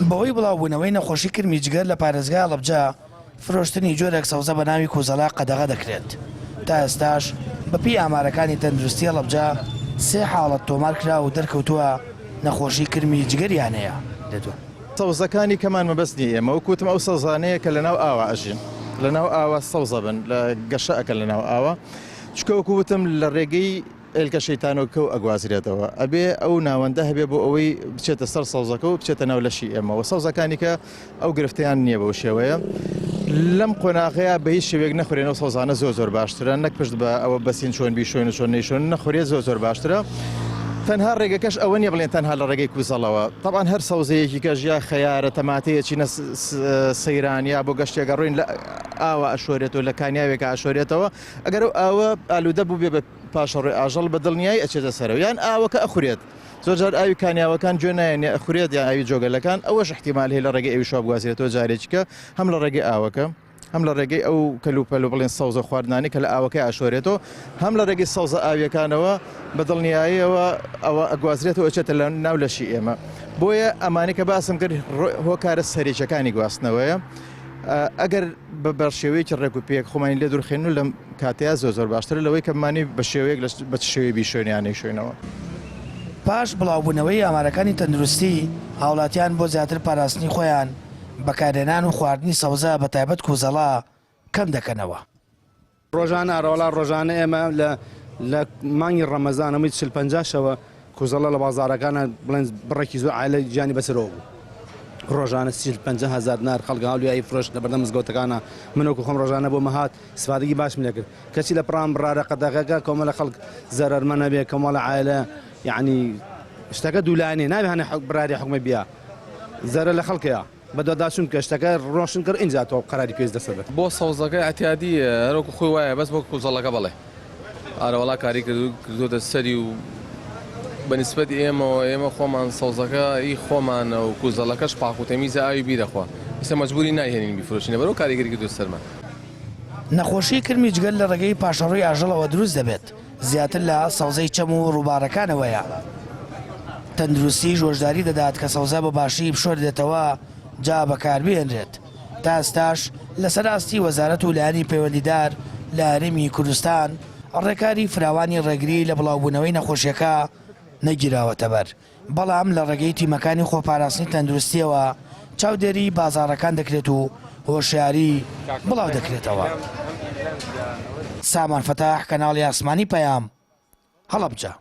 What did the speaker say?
بەهۆی بڵاوبوونەوەی نەخۆشی کرمی جگەر لە پارێزگای هەڵەبجە، فرۆشتنی جۆرێک سەوزە بە ناوی کوزەڵە قەدەغە دەکرێت. تا ئێستاش بەپێی ئامارەکانی تەندروستی هەڵەبجە سێ حاڵەت تۆمارکرا و دەرکەوتووە نەخۆشی کرمی جگەریان هەیە. سەوزەکانی کەمان مەبەست نیە ئێمە وەک وتم ئەو سەوزانەیە کە لەناو ئاوا ئەژین لەناو ئاوا سەوزە بن لە گەشە ئەکەن لەناو ئاوا چونکە وەکو وتم لە ڕێگەی ئێلکە شەیتانۆکە و ئەگوازرێتەوە ئەبێ ئەو ناوەندە هەبێ بۆ ئەوەی بچێتە سەر سەوزەکە و بچێتە ناو لەشی ئێمەوە سەوزەکانی کە ئەو گرفتیان نییە بەو شێوەیە لەم قۆناغەیە بە هیچ شێوەیەک نەخورێن ئەو سەوزانە زۆر زۆر باشترە نەک پشت بە ئەوە بەسین چۆن بیشۆین و چۆن نەیشۆن نەخورێت زۆر زۆر باشترە تەنها ڕێگەکەش ئەوە نییە بڵێن تەنها لە ڕێگەی کوزەڵەوە تەبعەن هەر سەوزەیەکی کەش یا خەیارە تەماتەیە چینە سەیران یا بۆ گەشتێکە ڕۆین لە ئاوە ئەشۆرێتەوە لە کانیاوێکە ئەشۆرێتەوە ئەگەر ئەو ئاوە ئالوودە بوو بێ بە پاشەڕۆی ئاژەڵ بە دڵنیایی ئەچێتە سەرەوە یان ئاوەکە ئەخورێت زۆر جار ئاوی کانیاوەکان گوێ نایەنێ ئەخورێت یان ئاوی جۆگەلەکان ئەوەش احتیمال هەیە لە ڕێگەی ئەویشەوە بگوازرێتەوە جارێکیکە هەم لە ڕێگەی ئاوەکە هەم لە ڕێگەی ئەو کەلوپەل و بڵێن سەوزە خواردنانەی کە لە ئاوەکەی ئاشۆرێتەوە هەم لە ڕێگەی سەوزە ئاویەکانەوە بە دڵنیاییەوە ئەوە ئەگوازرێتەوە ئەچێتە لە ناو لەشی ئێمە بۆیە ئەمانەی کە باسم کرد هۆکارە سەرەکیەکانی گواستنەوەیە ئەگەر بە شێوەیەکی ڕێک و پێک خۆمانی لێ دوورخێن و لەم کاتەیە زۆر زۆر باشترە لەوەی کە بمانی بە شێوەیەک بە چ شێوەیە بیشۆین یان نەیشۆینەوە. پاش بڵاوبوونەوەی ئامارەکانی تەندروستی، هاوڵاتیان بۆ زیاتر پاراستنی خۆیان، بەکارهێنان و خواردنی سەوزە بەتایبەت کوزەڵە کەم دەکەنەوە. ڕۆژانە ئەرەوەڵا ڕۆژانە ئێمە لە لە مانگی ڕەمەزان هەمووی 40 50 شەوە کوزەڵە لە بازاڕەکانە بڵێن بڕێکی زۆر عایلە گیانی بەسەرەوە بوو ڕۆژانە 40 50 هەزار دینار خەڵک هاولیایی فرۆشت لە بەردەم مزگەوتەکانە من وەکو خۆم ڕۆژانە بۆ مەهات سفادەکی باشم لێکرد کەچی لە پڕان بڕارە قەدەغەکە کۆمەڵە خەڵک زەرەرمە نەبێ کۆمەڵە عایلە یعنی شتەکە دوولایەنێ نابێ هەنێ بڕاری حکومە بیا زەرەر لە خەڵکەیە. بەدواداچوون بکە شتەکە ڕۆشن کر ئینجا تۆ قەراری پێویست لەسەر بە. بۆ سەوزەکە ئیعتیادی هەروەکو خۆی وایە بەس بۆ کوزەڵەکە بەڵێ ئارەوەڵا کاری کردووەتە سەری و بە نیسبەت ئێمەوە ئێمە خۆمان سەوزەکە ئی خۆمانە و کوزەڵەکەش پاک و تەمیزە ئاوی بیرەخوا ئیستا مەجبوری نایهێنین بیفرۆشین لەبەرئەوە کاریگەری کردووە سەرمان. نەخۆشی کرمی جگەر لە ڕێگەی پاشەڕۆی ئاژەڵەوە دروست دەبێت، زیاتر لە سەوزەی چەم و ڕووبارەکانەوەیە. تەندروستیش هۆشداری دەدات کە سەوزە بە باشی بشۆردرێتەوە جا بەکاربهێنرێت. تا ئێستاش لەسەر ئاستی وەزارەت و لایەنی پەیوەندیدار لە هەرێمی کوردستان ڕێکاری فراوانی ڕێگری لە بڵاوبوونەوەی نەخۆشیەکە نەگیراوەتەبەر. بەڵام لە ڕێگەی تیمەکانی خۆپاراستنی تەندروستییەوە چاودێریی بازاڕەکان دەکرێت و هۆشیاری بڵاودەکرێتەوە. سامان فەتاح، کەناڵی ئاسمانی پەیام، هەڵەبجە.